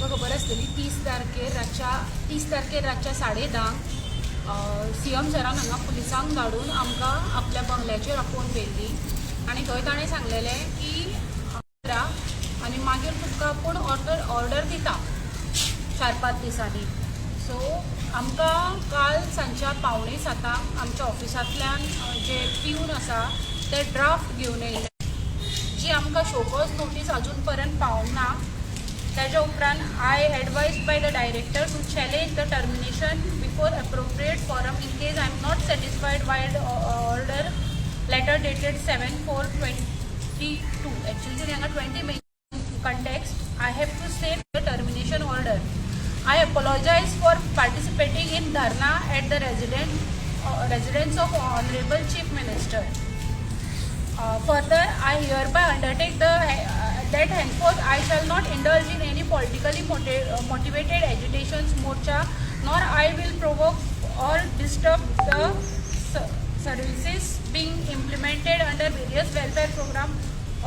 तुमकां खबर आसतली, 30 तारखेर रातच्या 10:30 सीएम सरान हांगा पुलिसांक धाडून आमकां आपल्या बंगल्याचेर आपोवन व्हेल्ली आनी थंय ताणें सांगलेलें की आनी मागीर तुमकां आपूण ऑर्डर दिता 4-5 दिसांनी. सो आमकां काल सांजच्या 6:45 आमच्या ऑफिसांतल्यान जे पिवन आसा ते ड्राफ्ट घेवन येयले, जी आमकां शोकॉज नोटीस अजून पर्यंत पावोंक ना. ताच्या उपरांत I advise by the director to challenge the termination before appropriate forum in case I am not satisfied by order letter dated 7/4/22. Actually हांगा 20 May context, I have to say the termination order. I apologize for participating in dharna at the residence of Honorable Chief Minister. Further, I hereby undertake that henceforth I shall not indulge in any politically motivated agitations, morcha, nor I will provoke or disturb the services being implemented under various welfare program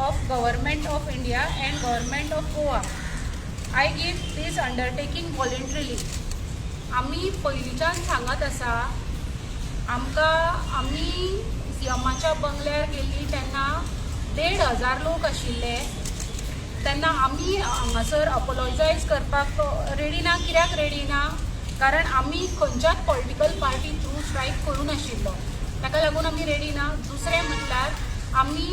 of Government of India and Government of Goa. I give this undertaking voluntarily. आमी पयलींच्यान सांगत आसा, आमकां आमी सीएमाच्या बंगल्यार गेल्ली तेन्ना 1500 लोक आशिल्ले. तेन्ना आमी हांगासर अपोलोजायज करपाक रेडी ना. कित्याक रेडी ना? कारण आमी खंयच्याच पॉलिटिकल पार्टी थ्रू स्ट्रायक करूं नाशिल्लो, ताका लागून आमी रेडी ना. दुसरें म्हटल्यार आमी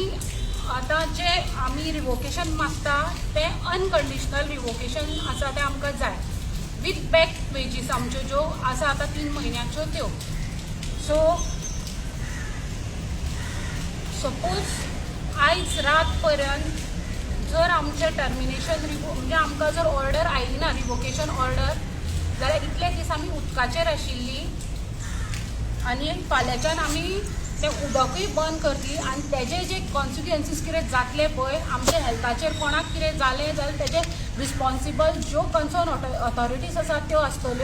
आतां जे आमी रिवोकेशन मागता तें अनकंडिशनल रिवोकेशन आसा, तें आमकां जाय विथ बॅक वेजीस आमच्यो ज्यो आसा आतां 3 म्हयन्याच्यो त्यो. सो सपोज आयज रात पर्यंत जर आमचें टर्मिनेशन रिवो म्हणजे आमकां जर ऑर्डर आयली ना, रिवोकेशन ऑर्डर, जाल्यार इतले दीस आमी उदकाचेर आशिल्ली आनी फाल्यांच्यान आमी तें उदकूय बंद करतली आनी तेजे जे कॉन्सिक्वन्सीस कितें जातले पळय आमच्या हेल्थाचेर, कोणाक कितें जालें जाल्यार तेजे रिस्पॉन्सिबल ज्यो कन्सर्न ऑथॉरिटीज आसात त्यो आसतल्यो.